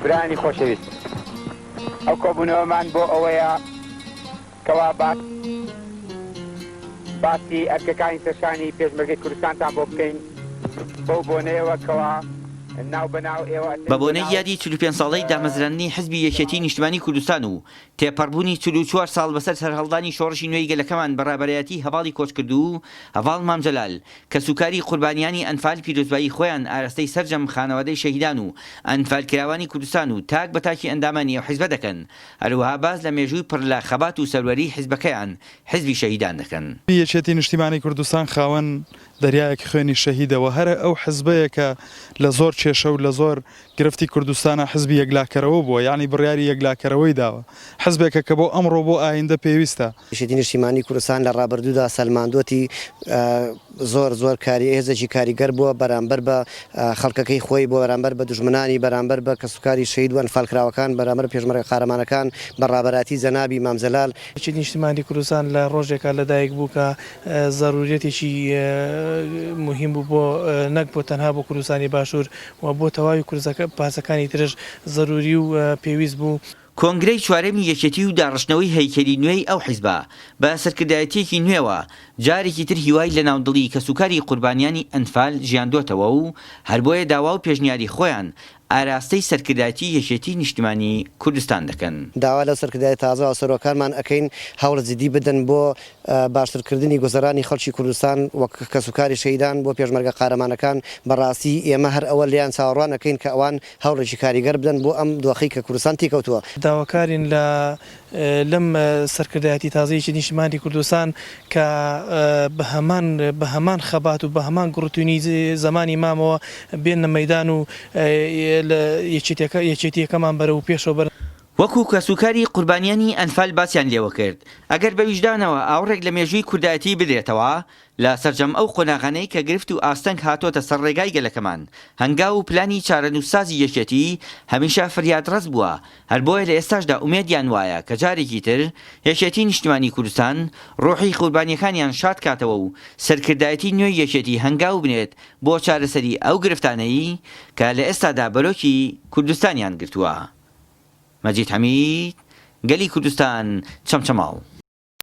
برایانی خۆشەویست ئەو کۆبوونەوەمان بۆ ئەوەیە کەوا باسی ئەرکەکانی سەرشانی پێشمەرگەی کوردستانتان بۆ بکەین بەو بۆنەیەوە کەوا ناو بە ناو ئێوە ئەچن بە بۆ بۆنەی ناو یادی 45 ساڵەی دامەزراندنی حزبی یەکێتیی نیشتمانیی کوردستان و تێپەڕبوونی 44 ساڵ بەسەر سەرهەڵدانی شۆڕشی نوێی گەلەکەمان بە ڕابەرایەتیی هەڤاڵی کۆچکردوو هەڤاڵ مام جەلال، کەسوکاری قوربانیانی ئەنفال پیرۆزبایی خۆیان ئاراستەی سەرجەم خانەوادەی شەهیدان و ئەنفالکراوانی کوردستان و تاک بە تاکی ئەندامانی ئەو حیزبە دەکەن، هەروەها باس لە مێژووی پڕ لە خەبات و سەروەریی حیزبەکەیان، حیزبی شەهیدان دەکەن. یەکێتی نیشتیمانی کوردستان خاوەن دەریایەک خوێنی شەهیدە و هەر ئەو حزبەیە کە لە زۆر کێشە و لە زۆر گرفتی کوردستانا حزبی یەکلاکەرەوە بووە یانی بڕیاری یەکلاکەرەوەی داوە. حزبێکە کە بۆ ئەمڕۆ و بۆ ئایندە پێویستە. یەکێتی نیشتیمانی کوردستان لە ڕابردوودا سەلماندووەتی زۆر زۆر کاری هێزێکی کاریگەر بووە بەرامبەر بە خەڵکەکەی خۆی بۆ بەرامبەر بە دوژمنانی بەرامبەر بە کەسوکاری شەهید و ئەنفالکراوەکان بەرامبەر پێشمەرگە قارەمانەکان بە ڕابەرایەتی جەنابی مام جەلال. یەکێتی نیشتیمانی کوردستان لە ڕۆژێکا لەدایک بوو کە زەروریەتێکی موهیم بوو بۆ نەک بۆ تەنها بۆ کوردستانی باشوور و بۆ تەواوی کوردستەکە پارچەکانی ترش زەروری و پێویست بوو. کۆنگرەی چوارەمی یەکێتی و داڕشتنەوەی هەیکەلی نوێی ئەو حیزبە بە سەرکردایەتییەکی نوێوە جارێکی تر هیوای لە ناو دڵی کەسوکاری قوربانیانی ئەنفال ژیاندۆتەوە و هەربۆیە داوا و پێشنیاری خۆیان ئاراستەی سەرکردایەتی یەکێتی نیشتمانی کوردستان دەکەن. داوا لەو سەرکردایە تازە و سەرۆکانمان ئەکەین هەوڵ جدی بدەن بۆ باشتر کردنی گوزەرانی خەڵکی کوردستان و کەسوکاری شەهیدان بۆ پێشمەرگە قارەمانەکان، بەڕاستی ئێمە هەر ئەوە لێیان چاوەڕوان ئەکەین کە ئەوان هەوڵێکی کاریگەر بدەن بۆ ئەم دۆخەی کە کوردستان تێیکەوتووە. داواکارین لە لەم سەرکردایەتی تازەی یەکێتی نیشتیمانی کوردستان کە بە هەمان بە هەمان خەبات و بە هەمان گوڕوتینی زەمانی مامەوە بێننە مەیدان و یەکێتیەکە یەکێتیەکەمان بەرەو پێشەوە بەرن. وەکو کەسوکاری قوربانیانی ئەنفال باسیان لێوەکرد، ئەگەر بە ویژدانەوە ئاوڕێک لە مێژووی کوردایەتی بدرێتەوە، لە سەرجەم ئەو قۆناغانەی کە گرفت و ئاستەنگ هاتۆتە سەر ڕێگای گەلەکەمان، هەنگاو و پلانی چارەنووسسازی یەکێتی هەمیشە فریادڕەس بووە، هەر بۆیە لە ئێستاشدا ئومێدیان وایە کە جارێکی تر یەکێتی نیشتمانی کوردستان ڕۆحی قوربانیەکانیان شاد کاتەوە و سەرکردایەتی نوێی یەکێتی هەنگاو بنێت بۆ چارەسەری ئەو گرفتانەی کە لە ئێستادا بەرۆکی کوردستانیان گرتووە. مەجید حەمید، گەلی کوردستان، چەمچەماڵ.